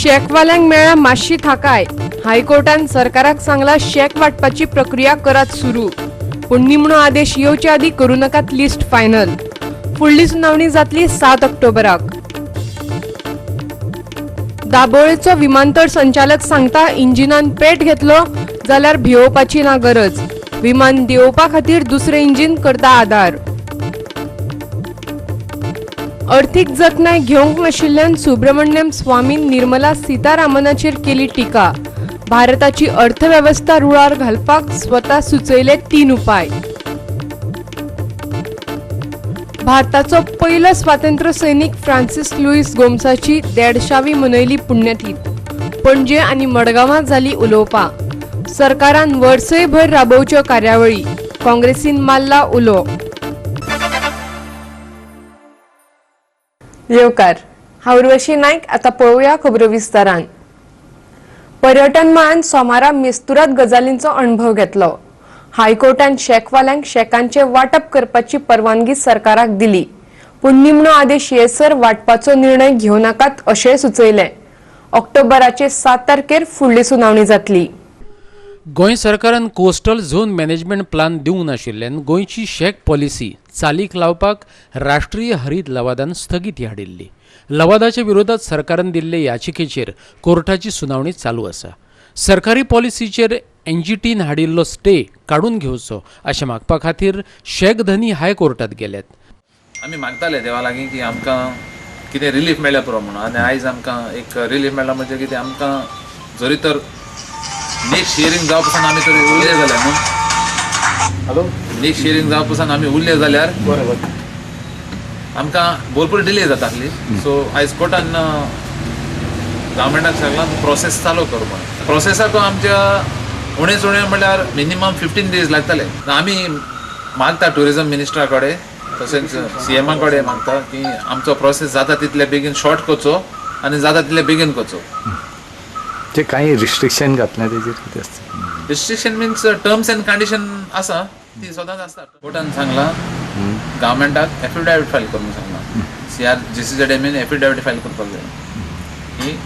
शॅकवाल्यांक मेळ्ळा मातशी थाकाय. हायकोर्टान सरकाराक सांगला शॅक वांटपाची प्रक्रिया करात सुरू, पूण निमणो आदेश येवचे आदीं करूं नाकात लिस्ट फायनल. फुडली सुनावणी जातली 7 ऑक्टोबराक. दाबोळेचो विमानतळ संचालक सांगता इंजिनान पेट घेतलो जाल्यार भियोवपाची ना गरज. विमान देंवोवपा खातीर दुसरें इंजीन करता आदार. अर्थीक जतनाय घेवंक नाशिल्ल्यान सुब्रमण्यम स्वामीन निर्मला सीतारामनाचेर केली टिका. भारताची अर्थवेवस्था रुळार घालपाक स्वता सुचयले 3 उपाय. भारताचो पयलो स्वातंत्र्य सैनिक फ्रांसिस लुईस गोम्साची 150वी मनयली पुण्यतीथ. पणजे आनी मडगांवां जाली उलोवपां. सरकारान वर्सयभर राबोवच्यो कार्यावळी. काँग्रेसीन मारला उलो. येवकार, हांव उर्वशी नायक. आतां पळोवया खबरो विस्तारान. पर्यटन मळान सोमारा मिस्तुराद गजालींचो अणभव घेतलो. हायकोर्टान शॅकवाल्यांक शॅकांचे वांटप करपाची परवानगी सरकाराक दिली, पूण निमणो आदेश येसर वांटपाचो निर्णय घेवं नाकात अशेंय सुचयलें. ऑक्टोबराचे 7 तारखेर फुडली सुनावणी जातली. गोंय सरकारान कोस्टल झोन मॅनेजमेंट प्लान दिवंक नाशिल्ल्यान गोंयची शॅक पॉलिसी चालीक लावपाक राष्ट्रीय हरीत लवादान स्थगिती हाडिल्ली. लवादाच्या विरोधात सरकारान दिल्ले याचिकेचेर कोर्टाची सुनावणी चालू आसा. सरकारी पॉलिसीचेर एनजीटीन हाडिल्लो स्टे काडून घेवचो अशें मागपा खातीर शॅक धनी हायकोर्टात गेल्यात. आमी मागताले देवा लागीं की आमकां कितें रिलीफ मेळ्ळ्या पुरो म्हणून, आनी आयज आमकां एक रिलीफ मेळ्ळा. म्हणजे कितें, आमकां जरी तर नेक्स्ट हियरींग जावपा पसून आमी तरी उरले जाल्यार न्हू. हॅलो, नेक्स्ट हियरींग जावपा पसून आमी उरले जाल्यार बरोबर आमकां भरपूर डिले जाता आसली. सो आयज कोर्टान गव्हर्मेंटाक सांगलां प्रोसेस चालू कर म्हणून. प्रोसेसाक आमच्या उणेच उणें म्हणल्यार मिनिमम 15 दीस लागतले. आमी मागता ट्युरिजम मिनिस्टरा कडेन तशेंच सीएमा कडेन मागता की आमचो प्रोसेस जाता तितले बेगीन शॉर्ट करचो आनी जाता तितले बेगीन करचो. ते काही रिस्ट्रिक्शन घातलें तेजेर कितें आसता? Restriction means terms and condition आसा ती सदांच आसता. कोर्टान सांगलां गव्हर्मेंटाक एफिडेवीट फायल करूंक सांगलां. सीआर जीसीझेड एमीन एफिडेवीट फायल करपाक जाय की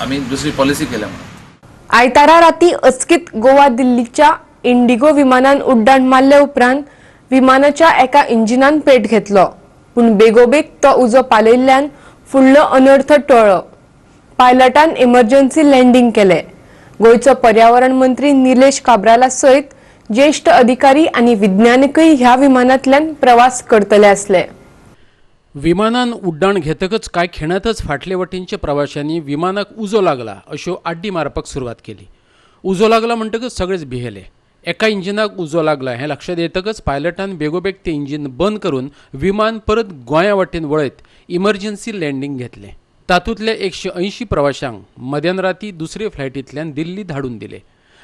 आमी दुसरी पॉलिसी केल्या म्हणून. आयतारा राती अचकीत गोवा दिल्लीच्या इंडिगो विमानान उड्डाण मारले उपरांत विमानाच्या एका इंजिनान पेट घेतलो, पूण बेगोबेग तो उजो पालयल्ल्यान फुडलो अनर्थ टळ्ळो. पायलटान इमर्जन्सी लँडींग केले. गोंयचो पर्यावरण मंत्री निलेश काब्राला सयत ज्येश्ठ अधिकारी आनी विज्ञानिकय ह्या विमानांतल्यान प्रवास करतले आसले. विमानान उड्डाण घेतकच कांय खिणांतच फाटले वटेनच्या प्रवाशांनी विमानाक उजो लागला अश्यो आड्डी मारपाक सुरवात केली. उजो लागला म्हणटकच सगळेच भियेले. एका इंजिनाक उजो लागला हें लक्षात येतकच पायलटान बेगोबेग तें इंजीन बंद करून विमान परत गोंया वटेन वळयत इमर्जन्सी लँडींग घेतलें. तातूंतल्या 180 प्रवाशांक मध्यान राती दुसरे फ्लायटींतल्यान दिल्ली धाडून दिले.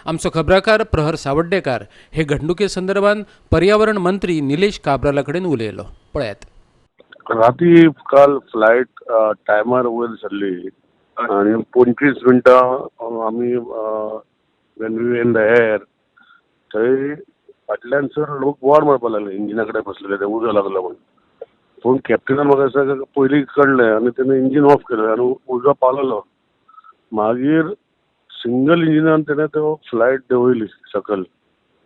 आमचो खबराकार प्रहर सावड्डेकार हे घडणुके संदर्भात पर्यावरण मंत्री निलेश काब्राला कडेन उलयलो. पळयात. राती काल फ्लायट टायमार वयर सरली आनी 25 मिनटां आमी when we in the air, थंय फाटल्यान सर लोक बोवाळ मारपाक लागले, इंजिना कडेन बसलेले, ते उजो लागलो म्हणून. पूण कॅप्टनान म्हाका दिसता पयलीं कळ्ळें आनी तेणें इंजीन ऑफ केलें आनी उजो पालवलो. मागीर सिंगल इंजिनान तेणें तो फ्लायट देंवयली सकयल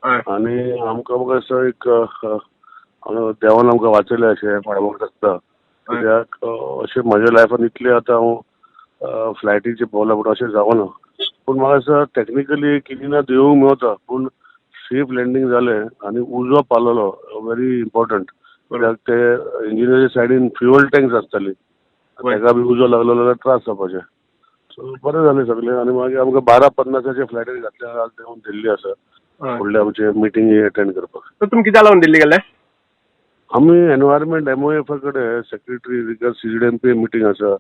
आनी आमकां म्हाका दिसता एक देवान आमकां वाचयलें अशें म्हणपाक शकता. कित्याक अशें म्हज्या लायफान इतलें आतां हांव फ्लायटीचेर भोंवला, पूण अशें जावना. पूण म्हाका दिसता टॅक्निकली इंजिना देंवूंक मेवता, पूण सेफ लँडींग जालें आनी उजो पालवलो, व्हेरी इम्पॉर्टंट. कित्याक ते इंजिनाच्या सायडीन फ्युअल टँक्स आसताली, ताका बी उजो लागलो जाल्यार त्रास जावपाचे. सो बरें जालें सगळें आनी मागीर आमकां 12:50 फ्लायटीर घातले. आज देंवून दिल्ली आसा फुडले आमचे मिटींग अटेंड करपाक. तुमी कित्याक लागून दिल्ली गेले? आमी एनवायरमेंट एमओएफा कडेन सेक्रेटरी रिगार्ड सीजीडीएमपी मिटींग आसा.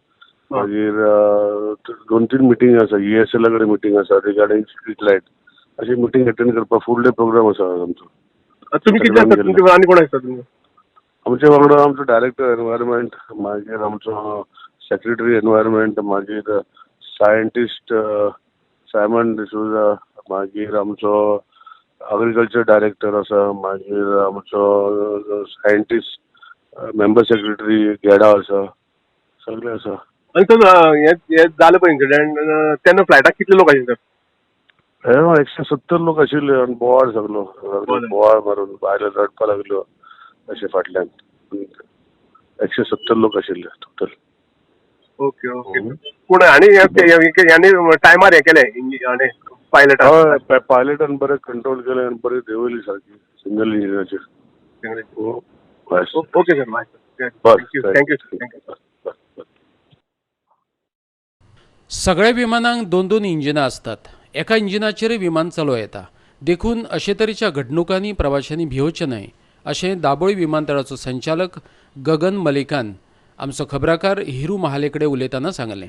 मागीर 2-3 मिटींग आसा. ईएसएला कडेन मिटींग आसा रिगार्डींग स्ट्रीट लायट. अशी मिटींग अटेंड करपाक फूल डे प्रोग्राम आसा आमचो. तुमी कितें आसा? तुमचे आनी कोण आसता तुमचे? आमचे वांगडा आमचो डायरेक्टर एनवायरमेंट, मागीर आमचो सेक्रेटरी एनवायरमेंट, मागीर सायंटिस्ट सायमन डिसोजा, मागीर आमचो अग्रिकल्चर डायरेक्टर आसा, मागीर आमचो सायंटिस्ट मेंबर सेक्रेटरी गेडा आसा, सगळे आसा. आनी सर, हें जालें पळय इन्सिडंट तेन्ना फ्लायटाक कितले लोक आशिल्ले सर? हे 170 लोक आशिल्ले आनी बोवाळ सगलो, बोवाळ मारून बायलो रडपा लागल्यो अशें फाटल्यान. 170 लोक आशिल्ले टोटल. Okay okay. पूण आनी ह्यानी टायमार हें केलें आनी पायलटान? हय, पायलटान बरें कंट्रोल केलें आनी बरें देंवयली सारकी single इंजिनाचेर. Okay sir, bye sir. Thank you, thank you sir, thank you. सगळ्या विमानांक दोन दोन इंजिनां आसतात. एका इंजिनाचेरय विमान चलोवं येता. देखून अशे तरेच्या घडणुकांनी प्रवाशांनी भियोचें न्हय अशें दाबोळी विमानतळाचो संचालक गगन मलिकान आमचो खबराकार हिरू महाले कडेन उलयतना सांगलें.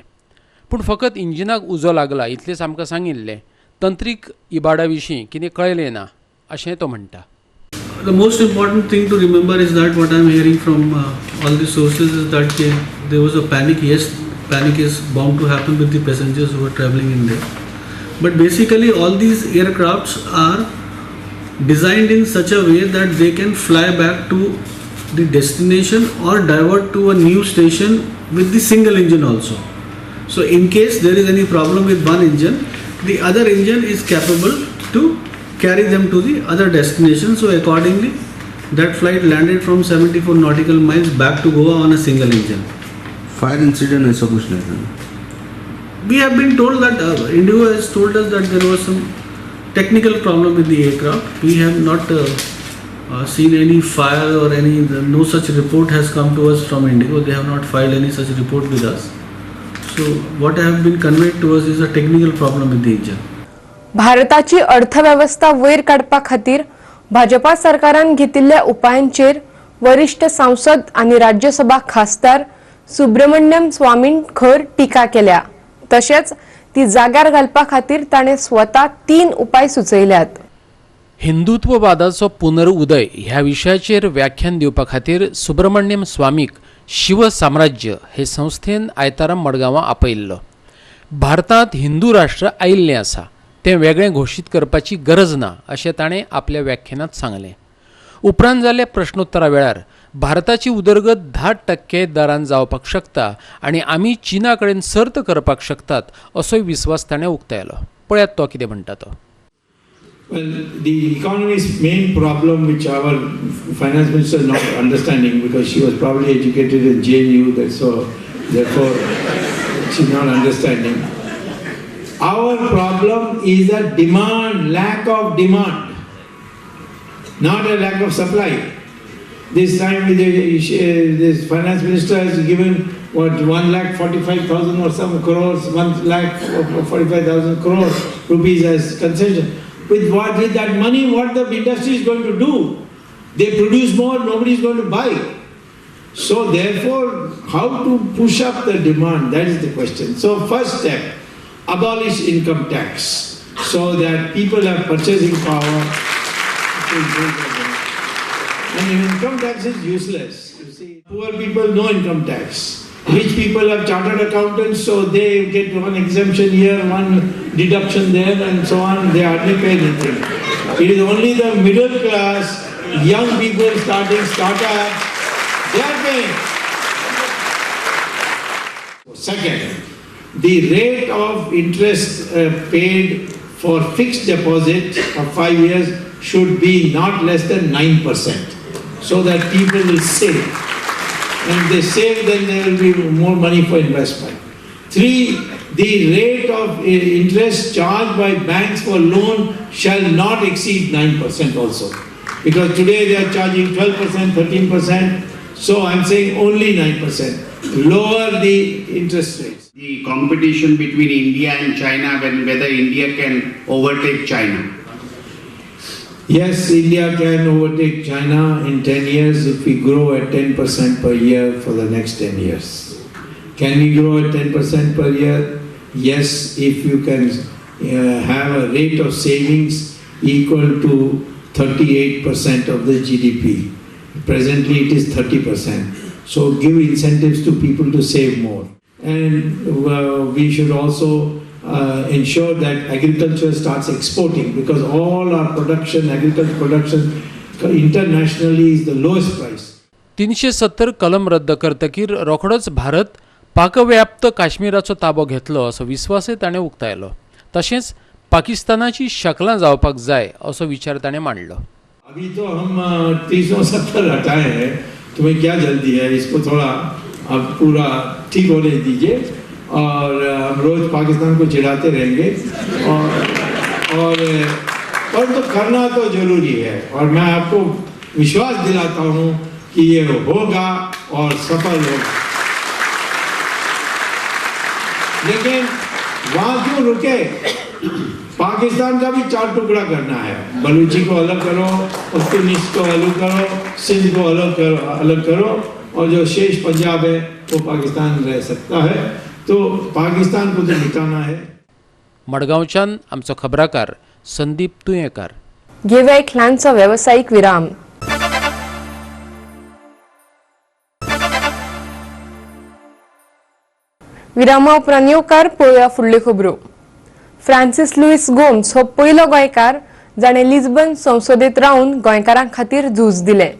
पूण फकत इंजिनाक उजो लागला इतलेंच आमकां सांगिल्लें, तंत्रीक इबाडा विशीं कितें कळयलें ना अशें तो म्हणटा. The most important thing to remember is that what I am hearing from all the sources is that there was a panic. Yes, panic is bound to happen with the passengers who are traveling in there. But basically all these aircrafts are designed in such a way that they can fly back to the destination or divert to a new station with the single engine also. So in case there is any problem with one engine, the other engine is capable to carry them to the other destination. So accordingly, that flight landed from 74 nautical miles back to Goa on a single engine. Fire incident ऐसा कुछ नहीं था. We have been told that Indigo has told us that there was some technical problem with the aircraft. We have not seen any fire or any, no such report has come to us from Indigo. They have not filed any such report with us. So what have been conveyed to us is a technical problem with the engine. भारताची अर्थवेवस्था वयर काडपा खातीर भाजपा सरकारान घेतिल्ल्या उपायांचेर वरिष्ठ सांसद आनी राज्यसभा खासदार सुब्रमण्यम स्वामीन खर टिका केल्या. तशेंच ती जाग्यार घालपा खातीर ताणें स्वता 3 उपाय सुचयल्यात. हिंदुत्ववादाचो पुनर्उदय ह्या विशयाचेर व्याख्यान दिवपा खातीर सुब्रमण्यम स्वामीक शिवसाम्राज्य हे संस्थेन आयतारा मडगांवां आपयिल्लो. भारतांत हिंदू राष्ट्र आयिल्लें आसा, तें वेगळें घोशीत करपाची गरज ना अशें ताणें आपल्या व्याख्यानांत सांगलें. उपरांत जाल्ल्या प्रश्नोत्तरा वेळार भारताची उदरगत 10% दरान जावपाक शकता आनी आमी चीना कडेन सर्त करपाक शकतात असोय विस्वास ताणें उक्तायलो. पळयात तो कितें म्हणटा तो. Well, the economy's main problem, which our finance minister is not understanding because she was probably educated in JNU, so therefore she's not understanding. Our problem is a demand, lack of demand, not a lack of supply. This time this finance minister has given what 1,45,000 or some crores, 1,45,000 crores rupees as concession. With what, with that money, what the industry is going to do? They produce more, nobody is going to buy. So therefore, how to push up the demand, that is the question. So first step, abolish income tax so that people have purchasing power. And income tax is useless. You see, poor people, no income tax. Rich people have chartered accountants, so they get one exemption here, one deduction there, and so on. They hardly pay anything. It is only the middle class, young people starting startups, they are paying. Second, the rate of interest paid for fixed deposit of 5 years should be not less than 9%, so that people will save. And if they save, then there will be more money for investment. 3, the rate of interest charged by banks for loan shall not exceed 9% also. Because today they are charging 12%, 13%. So I am saying only 9%. Lower the interest rates. The competition between India and China, whether India can overtake China. Yes, India can overtake China in 10 years if we grow at 10% per year for the next 10 years. Can we grow at 10% per year? Yes, if you can have a rate of savings equal to 38% of the GDP. Presently it is 30%. So give incentives to people to save more. And we should also ensure that agriculture starts exporting, because all our production, agriculture production internationally is the lowest price. 370 कलम रद्द करतकीर रोखडोच भारत पाकव्याप्त काश्मीराचो ताबो घेतलो असो विस्वासय ताणें उक्तायलो. तशेंच पाकिस्तानाची शकलां जावपाक जाय असो विचार ताणें मांडलो. अभी तो हम 370 हटाए हैं, तुम्हें क्या जल्दी है, इसको थोड़ा अब पूरा ठीक होने दीजिए और हम रोज पाकिस्तान को चिढ़ाते रहेंगे और और और तो करना तो जरूरी है और मैं आपको विश्वास दिलाता हूँ कि ये होगा और सफल होगा। लेकिन वहाँ क्यों रुके, पाकिस्तान का भी 4 टुकड़ा करना है। बलूची को अलग करो, पख्तूनिस को अलग करो, सिंध को अलग करो और जो शेष पंजाब है वो पाकिस्तान रह सकता है। तो पाकिस्तान को तो मिटाना है। मडगांवच्यान आमचो खबराकार संदीप तुयेंकार. घेवया एक ल्हानसो वेवसायीक विराम. विरामा उपरांत येवकार पळोवया फुडल्यो खबरो. फ्रांसीस लुईस गोम्स हो पयलो गोंयकार जाणें लिस्बन संसदेत रावन गोंयकारां खातीर झूज दिलें.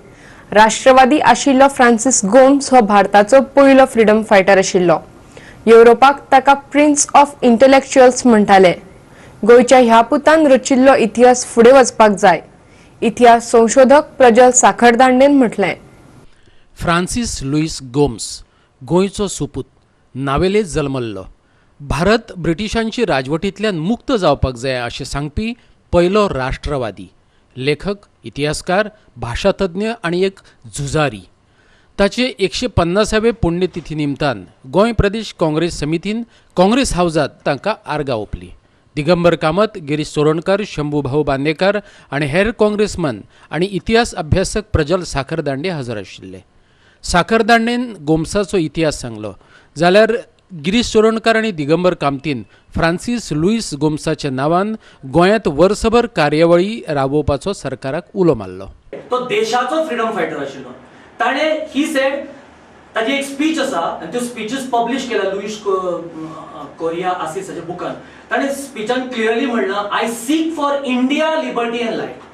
राष्ट्रवादी आशिल्लो फ्रांसीस गोम्स हो भारताचो पयलो फ्रीडम फायटर आशिल्लो. युरोपाक ताका प्रिन्स ऑफ इंटलेक्च्युअल्स म्हणटाले. गोंयच्या ह्या पुतान रचिल्लो इतिहास फुडें वचपाक जाय, इतिहास संशोधक प्रजल साखरदांडेन म्हटलें. फ्रांसीस लुईस गोम्स गोंयचो सुपूत, नावेले जल्मल्लो. भारत ब्रिटिशांची राजवटींतल्यान मुक्त जावपाक जाय अशें सांगपी पयलो राष्ट्रवादी, लेखक, इतिहासकार, भाशातज्ञ आनी एक झुजारी. ताचे 150वे पुण्यतिथी निमतान गोंय प्रदेश काँग्रेस समितीन काँग्रेस हावजात तांकां आर्गां ओंपली. दिगंबर कामत, गिरीश चोडणकर, शंभू भाऊ बांदेकर आनी हेर काँग्रेसमन आनी इतिहास अभ्यासक प्रजल साखरदांडे हजर आशिल्ले. साखरदांडेन गोम्साचो इतिहास सांगलो जाल्यार गिरीश चोडणकर आनी दिगंबर कामतीन फ्रांसीस लुईस गोम्साच्या नांवान गोंयांत वर्सभर कार्यावळी राबोवपाचो सरकाराक उलो मारलो. तो देशाचो फ्रीडम फायटर आशिल्लो. ताणें he said, ताजी एक स्पीच आसा आनी त्यो स्पीचीस पब्लिश केल्या लुईस कोरिया आसीसाच्या बुकान. ताणें स्पीचान क्लियरली म्हणलां, I seek for India liberty and light.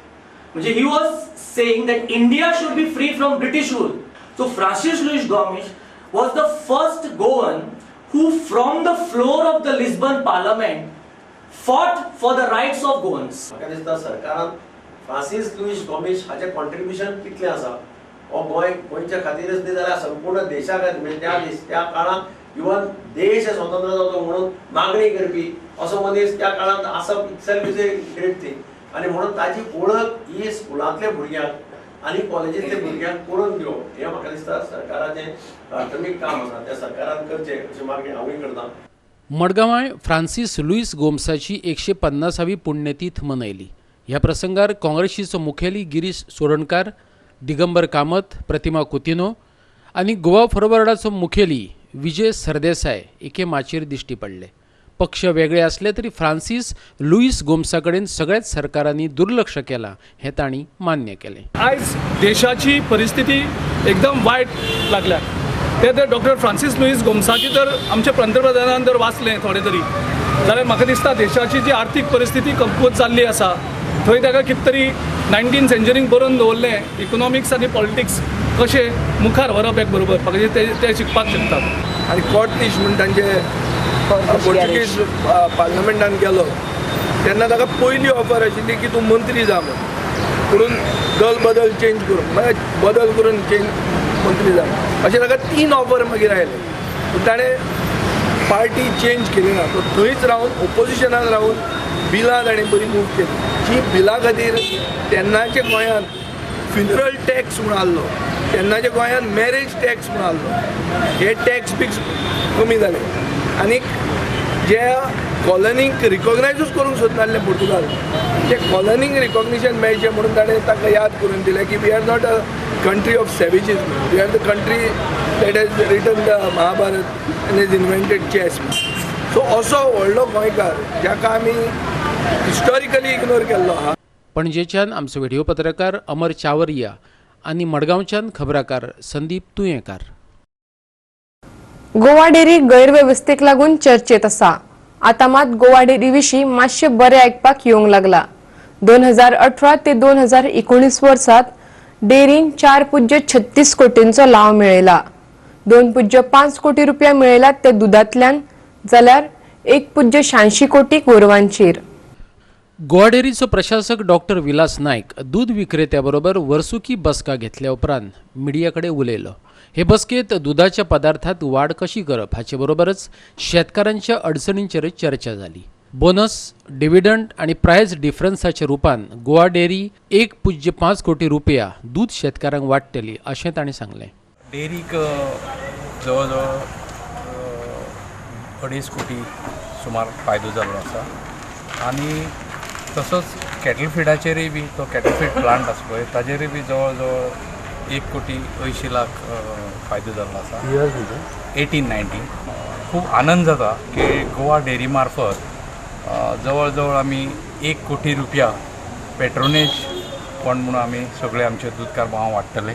म्हणजे he was saying that India should be free from British rule. So Francis Luis Gomes was the first Goan who from the floor of the Lisbon Parliament fought for the rights of Goans. म्हाका दिसता सरकारान Francis Luis Gomesh हाचें contribution कितलें आसा हो गोंय गोंयच्या खातीरच न्ही जाल्यार संपूर्ण देशा खातीर, म्हणजे त्या त्या काळांत इवन देश स्वतंत्र जावचो म्हणून मागणी करपी असो मनीस त्या काळांत आसप itself is a great thing. आनी म्हणून ताजी वळख ही स्कुलांतल्या भुरग्यांक आनी कॉलेजींतल्या भुरग्यांक करून दिवप हें म्हाका दिसता सरकाराचें प्राथमीक काम आसा, त्या सरकारान करचें अशी मागणी हांवूय करता. मडगांवाय फ्रांसीस लुईस गोम्साची 150वी पुण्यतीथ मनयली. ह्या प्रसंगार काँग्रेसीचो मुखेली गिरीश चोडणकार, दिगंबर कामत, प्रतिमा कुतिनो आनी गोवा फॉरवर्डाचो मुखेली विजय सरदेसाय एके माचयेर दिश्टी पडले. पक्ष वेगळे असले तरी फ्रांसीस लुईस गोम्सा कडेन सगळ्याच सरकारांनी दुर्लक्ष केलां हें तांणी मान्य केलें. आयज देशाची परिस्थिती एकदम वायट लागल्या. ते तर डॉक्टर फ्रांसीस लुईस गोम्साची तर आमच्या पंतप्रधानान जर वाचलें थोडे तरी जाल्यार म्हाका दिसता देशाची जी आर्थीक परिस्थिती कमकुवत जाल्ली आसा थंय ताका कितें तरी 19th सेंचुरीन बरोवन दवरलें इकोनॉमिक्स आनी पॉलिटिक्स कशें मुखार व्हरप एक बरोबर म्हाका ते शिकपाक शकतात. आनी कॉर्तीश म्हूण तांचे पोर्चुगीज पार्लमेंटान गेलो तेन्ना ताका पयली ऑफर आशिल्ली की तूं मंत्री जा म्हूण, पुणून दल बदल चेंज करून म्हळ्यार बदल करून चेंज मंत्री जा अशें ताका 3 ऑफर मागीर आयले. पूण ताणें पार्टी चेंज केली ना, तो थंयच रावन ओपोजिशनान रावन बिलां ताणें बरी मूव केली. जी बिलां खातीर तेन्नाच्या गोंयांत फ्युनरल टॅक्स म्हूण आहलो, तेन्नाच्या गोंयांत मॅरेज टॅक्स म्हूण आहलो, हे टॅक्स बिक्स कमी जाले आनी ज्या कॉलनीक रिकॉग्नायजूच करूंक सोदनासलें पुर्तुगाल, ते कॉलनीक रिकॉग्निशन मेळचें म्हणून ताणें ताका याद करून दिलें की we are not a country of savages, we are the country that has written the Mahabharata and has invented chess. So असो व्हडलो गोंयकार जाका आमी हिस्टॉरिकली इग्नोर केल्लो आहा. पणजेच्यान आमचो व्हिडिओ पत्रकार अमर चावरिया आनी मडगांवच्यान खबराकार संदीप तुयेंकार. गोवा डेअरी गैरवेवस्थेक लागून चर्चेत आसा. आतां मात गोवा डेअरी विशीं मातशें बरें आयकपाक येवंक लागला. 2018 ते 2019 वर्सात डेअरीन 4.36 कोटींचो लाव मेळयला. 2.5 कोटी रुपया मेळयल्यात ते दुदांतल्यान, जाल्यार 1.86 कोटी गोरवांचेर. गोवा डेअरीचो प्रशासक डॉक्टर विलास नायक दूद विक्रेत्याबरोबर वर्सुकी बसका घेतल्या उपरांत मिडिया कडेन उलयलो. हे बसकेत दुदाच्या पदार्थात वाड कशी करप हाचे बरोबरच शेतकारांच्या अडचणींचेरय चर्चा जाली. बोनस, डिव्हिडंड आनी प्रायस डिफरन्साच्या रुपान गोवा डेअरी 1.5 कोटी रुपया दूद शेतकारांक वाडटली अशें तांणी सांगलें. डेअरीक जवळ जवळ 2.5 कोटी सुमार फायदो जाल्लो आसा आनी तसोच कॅटल फिडाचेरय बी तो कॅटल फीड प्लांट आसा पळय ताजेरय बी जवळ जवळ 1.80 कोटी फायदो जाल्लो आसा. 18-19. खूब आनंद जाता की गोवा डेअरी मार्फत जवळ जवळ आमी 1 कोटी रुपया पेट्रोनेज फंड म्हणून आमी सगळे आमचे दुदकार भाव वाडटले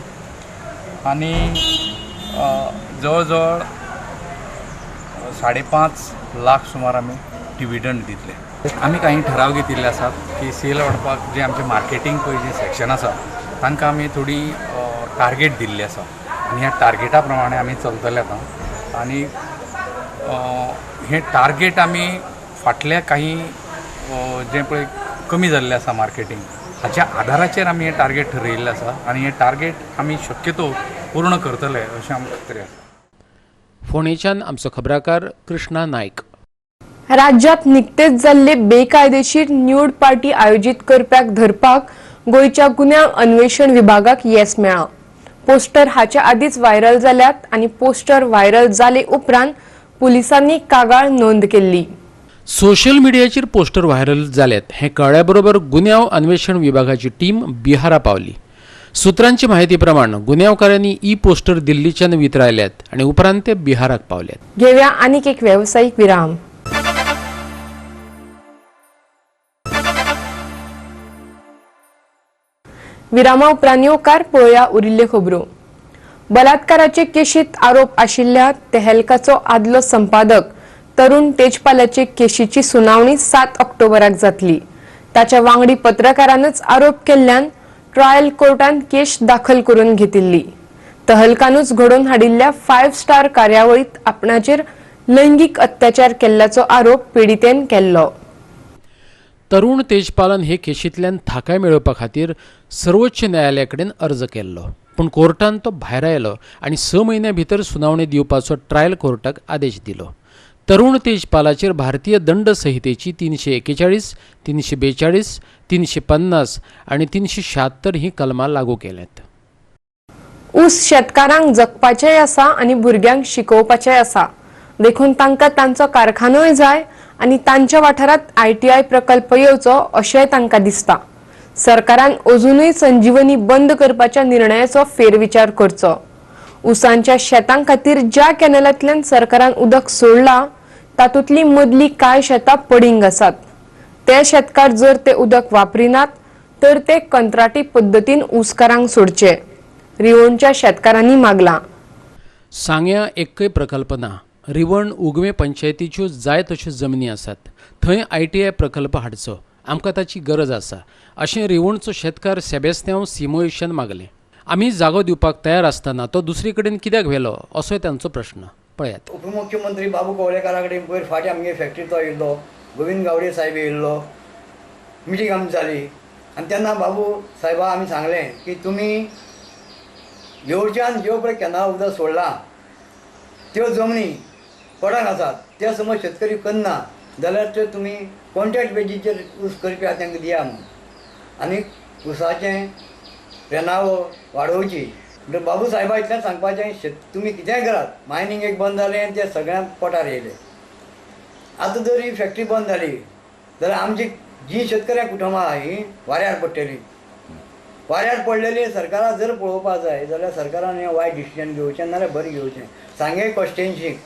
आनी जवळ जवळ 5.5 लाख सुमार आमी डिविडंड दितले. आमी काही ठराव घेतिल्ले आसात की सेल वाडपाक जे आमचे मार्केटींग पळय जे सेक्शन आसा तांकां आमी थोडी टार्गेट दिल्ली आसा आनी ह्या टार्गेटा प्रमाणे आमी चलतले आतां. आनी हें टार्गेट आमी फाटल्या काही जें पळय कमी जाल्लें आसा मार्केटींग हाच्या आदाराचेर आमी हें टार्गेट ठरयिल्लें आसा आनी हें टार्गेट आमी शक्यतो पूर्ण करतले अशें आमकां खात्री आसा. फोंडेच्यान आमचो खबराकार कृष्णा नायक. राज्यात निकतेच जाल्ले बेकायदेशीर न्यूड पार्टी आयोजीत करप्याक धरपाक गोंयच्या गुन्यांव अन्वेषण विभागाक येस मेळ्ळां. पोस्टर हाच्या आदीच व्हायरल जाल्यात आनी पोस्टर व्हायरल जाले उपरांत पुलिसांनी कागाळ नोंद केल्ली. सोशल मिडियाचेर पोस्टर व्हायरल जाल्यात हें कळ्ळ्या बरोबर गुन्यांव अन्वेषण विभागाची टीम बिहारा पावली. सुत्रांची माहिती प्रमाण गुन्यांवकारांनी ई पोस्टर दिल्लीच्यान वितरायल्यात आनी उपरांत ते बिहाराक पावल्यात. घेवया आनीक एक वेवसायीक विराम. विरामा उपरांत येवकार. पळोवया उरिल्ल्यो खबरो. बलात्काराचे केशीत आरोप आशिल्ल्या तेहलकाचो आदलो संपादक तरुण तेजपालाचे केशीची सुनावणी 7 ऑक्टोबराक जातली. ताच्या वांगडी पत्रकारानच आरोप केल्ल्यान ट्रायल कोर्टान केश दाखल करून घेतिल्ली. तहलकानूच घडोवन हाडिल्ल्या 5 स्टार कार्यावळीत आपणाचेर लैंगीक अत्याचार केल्ल्याचो आरोप पिडितेन केल्लो. तरुण तेजपालान हे केशींतल्यान थाकाय मेळोवपा खातीर सर्वोच्च न्यायालया कडेन अर्ज केल्लो, पूण कोर्टान तो भायर आयलो आनी 6 म्हयन्या भितर सुनावणी दिवपाचो ट्रायल कोर्टाक आदेश दिलो. तरुण तेजपालाचेर भारतीय दंड संहितेची 341, 342, 350 आनी 376 ही कलमां लागू केल्यात. ऊस शेतकारांक जगपाचेय आसा आनी भुरग्यांक शिकोवपाचेय आसा, देखून तांकां तांचो कारखानोय जाय आनी तांच्या वाठारांत आयटीआय प्रकल्प येवचो अशेंय तांकां दिसता. सरकारान अजुनूय संजीवनी बंद करपाच्या निर्णयाचो फेरविचार करचो. ऊसांच्या शेतां खातीर ज्या कॅनलांतल्यान सरकारान उदक सोडलां तातूंतली मदली कांय शेतां पडींग आसात. ते शेतकार जर ते उदक वापरिनात तर ते कंत्राटी पद्दतीन ऊसकारांक सोडचे, रिवणच्या शेतकारांनी मागलां. सांग्या एक्कय प्रकल्प ना. रिवण उगवे पंचायतीच्यो जाय तश्यो जमनी आसात, थंय आयटीआय प्रकल्प हाडचो, आमकां ताची गरज आसा अशें रिवणचो शेतकार सेबेस्त्यांव सिमोयशान मागलें. आमी जागो दिवपाक तयार आसतना तो दुसरे कडेन कित्याक व्हेलो असोय तांचो प्रश्न. पळयात. उपमुख्यमंत्री बाबू कवळेकारा कडेन पयर फाटीं आमगे फॅक्टरी तो येयल्लो, गोविंद गावडे साहेब येयल्लो, मिटींग आमची जाली आनी तेन्ना बाबू साहेबा आमी सांगलें की तुमी येवच्यान ज्यो पळय कॅनल उदक सोडलां त्यो जमनी पडंग आसात, ते समज शेतकरी करना जाल्यार त्यो तुमी कॉन्ट्रॅक्ट बेजीचेर ऊस करपी आसा तांकां दिया म्हणून आनी ऊसाचें येणावळ वाडोवची. म्हणटकीर बाबू साहेबा इतलें सांगपाचें, शेत तुमी कितेंय करात, मायनींग एक बंद जालें आनी ते सगळ्यांक पोटार येयले. आतां जर ही फॅक्टरी बंद जाली जाल्यार आमची जी शेतकऱ्यां कुटुंबां आहा हीं वाऱ्यार पडटलीं. वाऱ्यार पडलेली सरकाराक जर पळोवपाक जाय जाल्यार सरकारान हें वायट डिसिजन घेवचें नाजाल्यार बरें घेवचें. सांगें कॉन्स्टिट्युएन्सीक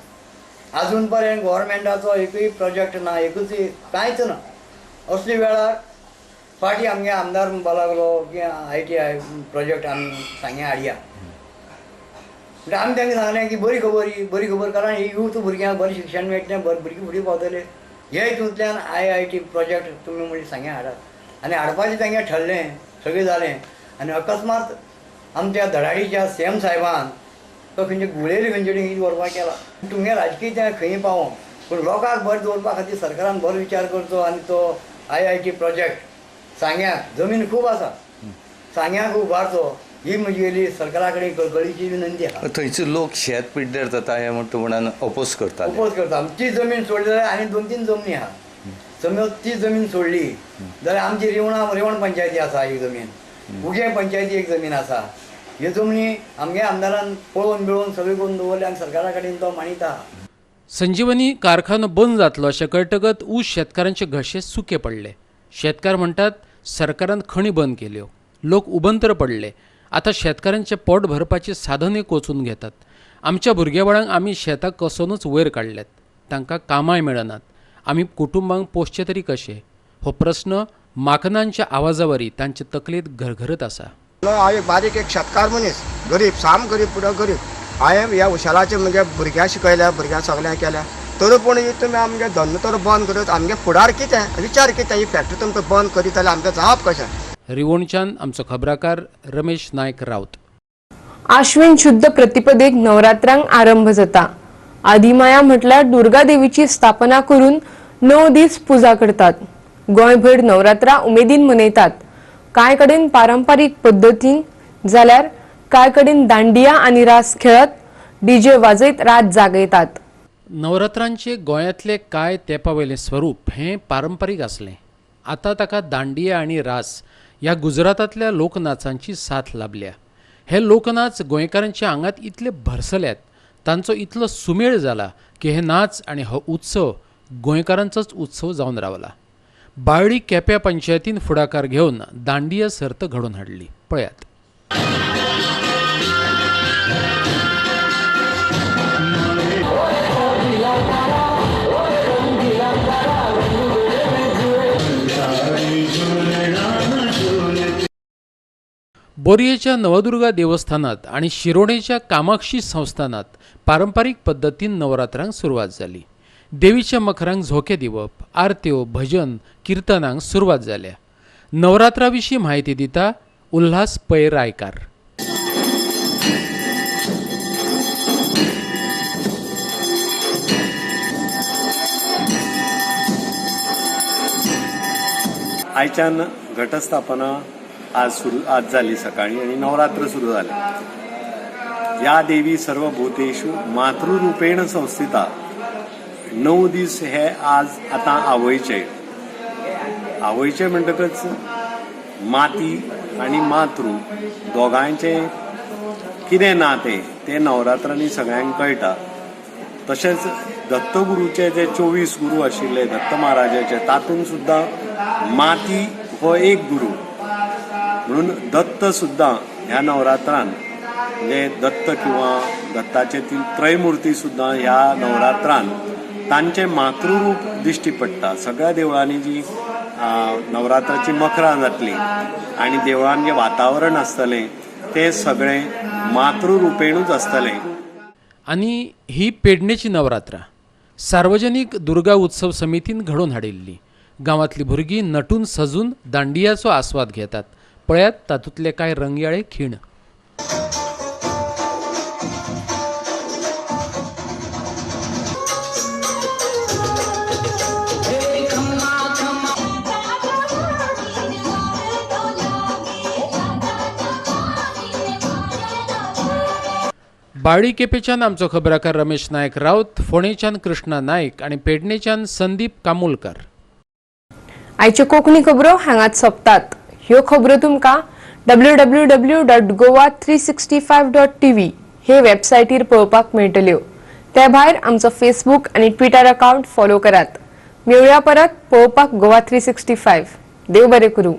आजून पर्यंत गोवोरमेंटाचो एकूय प्रोजेक्ट ना, एकूच कांयच ना. असल्या वेळार फाटीं आमगे आमदार म्हणपाक लागलो की आयटीआय प्रोजेक्ट आमी सांगें हाडया. म्हणटा आमी तांकां सांगलें की बरी खबर ही, बरी खबर, कारण ही यूथ भुरग्यांक बरें शिक्षण मेळटलें, बरें भुरगीं फुडें पावतले. हे हितूंतल्यान आयआयटी प्रोजेक्ट तुमी म्हणजे सांगें हाडात आनी हाडपाचें तांगें ठरलें, सगळें जालें आनी अकस्मात आमच्या धडाडीच्या सीएम साहेबान तो खंयचे गुळेली खंयचे कडेन व्हरपाक केला. तुमगे राजकीय तें खंय पावों, पूण लोकांक बरें दवरपा खातीर सरकारान बरो विचार करचो आनी तो IIT project सांग्याक जमीन खूब आसा, सांग्याक उबारचो ही म्हजी सरकारा कडेन कळकळीची विनंती आसा. थंयचे लोक शेत पिड्ड्यार जाता हें म्हणटा म्हणून अपोज करता. अपोज करता. आमची जमीन सोडली जाल्यार आनी 2-3 जमनी आहा, समज ती जमीन सोडली जाल्यार आमची रिवण पंचायती आसा एक जमीन, उगें पंचायती एक जमीन आसा. ह्यो जमनी आमगे आमदारान पळोवन बिळोवन सगळें करून दवरले आनी सरकारा कडेन तो मांडीत आहा. संजीवनी कारखानो बंद जातलो अशें कळटकच ऊस शेतकारांचे घशे सुके पडले. शेतकार म्हणटात सरकारान खणी बंद केल्यो, लोक उबंतर पडले. आतां शेतकारांचें पोट भरपाची साधनूय कोचून घेतात. आमच्या भुरगेबाळांक आमी शेतां कसोनूच वयर काडल्यात, तांकां कामाय मेळनात. आमी कुटुंबांक पोसचें तरी कशें? हो प्रस्न माकनांच्या आवाजावरी तांचे तकलेंत घरघरत आसा. हांव एक बारीक एक शेतकार मनीस, गरीब, साम गरीब, पुरो गरीब. हांवें ह्या उशालाचेर म्हज्या भुरग्यांक शिकयल्या, भुरग्यांक सगळ्यांक केल्या, तरी पूण तुमी आमगे धंदो तर बंद करीत आमगे फुडार कितें, विचार कितें? ही फॅक्टरी तुमकां बंद करीत जाल्यार आमचें जावप कशें? रिवणच्यान आमचो खबराकार रमेश नायक राऊत. आश्विन शुद्ध प्रतिपदेक नवरात्रांक आरंभ जाता. आदिमाया म्हटल्यार दुर्गा देवीची स्थापना करून 9 दीस पुजा करतात. गोंयभर नवरात्रा उमेदीन मनयतात. कांय कडेन पारंपारीक पद्दतीन जाल्यार कांय कडेन दांडिया आनी रास खेळत डीजे वाजयत रात जागयतात. नवरात्रांचे गोंयांतले कांय तेंपावयलें स्वरूप हें पारंपारीक आसलें. आतां ताका दांडिया आनी रास ह्या गुजरातांतल्या लोकनाचांची साथ लाभल्या. हे लोकनाच गोंयकारांच्या आंगात इतले भरसल्यात, तांचो इतलो सुमेळ जाला की हे नाच आनी हो उत्सव गोंयकारांचोच उत्सव जावन रावला. बाळ्ळी केप्या पंचायतीन फुडाकार घेवन दांडिया सर्त घडोवन हाडली. पळयात. बोरयेच्या नवदुर्गा देवस्थानात आनी शिरोडेच्या कामाक्षी संस्थानात पारंपारीक पद्दतीन नवरात्रांक सुरवात जाली. देवीच्या मखरांक झोके दिवप, आरत्यो, भजन, किर्तनांक सुरवात जाल्या. नवरात्रा विशीं म्हायती दिता उल्हास पै रायकार. आयच्यान घटस्थापना आज जाली सकाळी आनी नवरात्र सुरू जाले. या देवी सर्वभूतेषु मातृरूपेण संस्थिता. 9 दीस हे आज आतां आवयचे. आवयचे म्हणटकच माती आनी मातृ दोगांयचें कितें नातें तें नवरात्रांनी सगळ्यांक कळटा. तशेंच दत्तगुरूचे जे 24 गुरू आशिल्ले दत्त महाराजाचे, तातूंत सुद्दां माती हो एक गुरू म्हणून दत्त सुद्दां ह्या नवरात्रान, म्हणजे दत्त किंवा दत्ताचे ती त्रयमूर्ती सुद्दां ह्या नवरात्रान तांचें मातृरूप दिश्टी पडटा. सगळ्या देवळांनी जी नवरात्राची मखरां जातली आनी देवळान जें वातावरण आसतलें तें सगळें मातृरुपेणूच आसतलें. आनी ही पेडणेची नवरात्रां सार्वजनीक दुर्गा उत्सव समितीन घडोवन हाडिल्ली. गांवांतली भुरगीं नटून सजून दांडियाचो आस्वाद घेतात. पळयात तातूंतले कांय रंगयाळे खीण. बाळी केपेच्यान आमचो खबराकार रमेश नायक राऊत, फोंडेच्यान कृष्णा नायक आनी पेडणेच्यान संदीप कामुलकर. आयच्यो कोंकणी खबरो हांगाच सोंपतात. ह्यो खबरो तुमकां www.goa365.tv हे वेबसायटीर पळोवपाक मेळटल्यो. ते भायर आमचो फेसबूक आनी ट्विटर अकावंट फॉलो करात. मेळुया परत पळोवपाक गोवा 365. देव बरें करूं.